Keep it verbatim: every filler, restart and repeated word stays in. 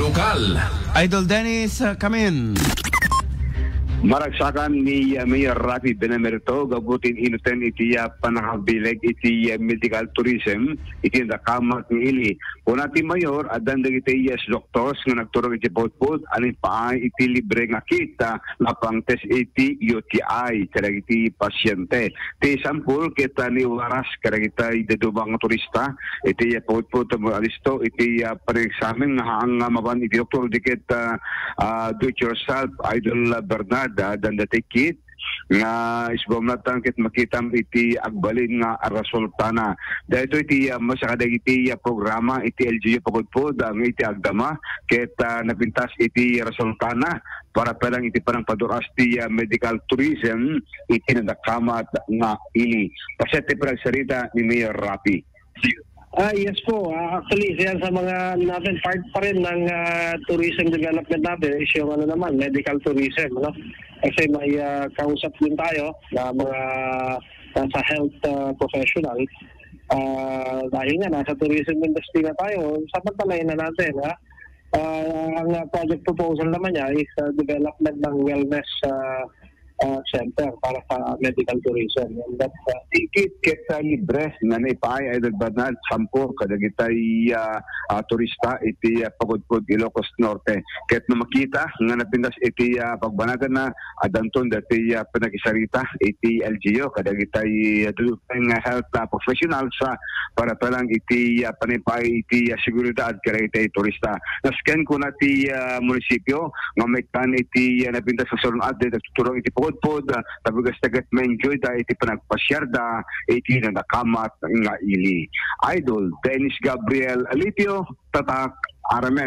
Lokal. Idol Dennis, uh, Kamin. Maragsakan ni, uh, Mayor Rafi Benamerito gapu ti inuten iti, uh, panakabileg iti, uh, medical tourism iti Nakamat nga ili. Kuna ti Mayor, addan dagiti, uh, doctors nga nagturong iti pudpud, aning paay iti libre nga kit, uh, nga pang-test iti U T I kadagiti pasyente. Ti sampol ket, uh, ni Waras kadagiti dadduma nga turista iti, uh, pudpud tapno alisto iti, uh, panag-examine nga haan nga mapan iti doktor di ket, uh, uh, do it yourself, Idol, uh, Bernard, uh, addan dagiti kit nga isubam latta ket makitam iti agbalin nga resultana. Daytoy ti, uh, masa kadagiti, uh, programa iti L G U Pagudpud, uh, nga iti agdama ket, uh, napintas iti resultana para pay lang iti panangpaduras ti, uh, medical tourism iti Nakamat nga ili. Paset ti panagsarita ni Mayor Rafi. Ah, yes po. Ah, actually, isa yan sa mga natin part pa rin ng, ah, tourism development natin is yung ano naman, medical tourism, no? Kasi may, ah, kausap din tayo na mga nasa health, ah, professional. Ah, dahil nga nasa tourism industry na tayo, samantalayin na natin, ha? Ah, ang, ah, project proposal naman niya is, ah, development ng wellness, ah, ah, center para sa medical tourism. And that, ah, Ti kit ket, ah, libre nga naipaay, Idol Bernard, sampo kadagitay, ah, ah, turista iti, ah, Pagudpud, Ilocos Norte. Ket no makita nga napintas iti, ah, pagbanaganna, addanton dati, ah, panakisarita iti L G U kadagitay, ah, duduteng nga health, ah, professionals, ah, para pay lang iti, ah, panaipaay iti, ah, seguridad kadagitay turista. Nasken kuna ti, ah, munisipio nga maikkan iti, ah, napintas nga surnad daytoy turong iti Pagudpud, ah, tapno kasta ket ma-enjoy da iti panagpasiarda iti Nakamat nga ili. Idol Dennis Gabriel Alipio, Tatak R M N.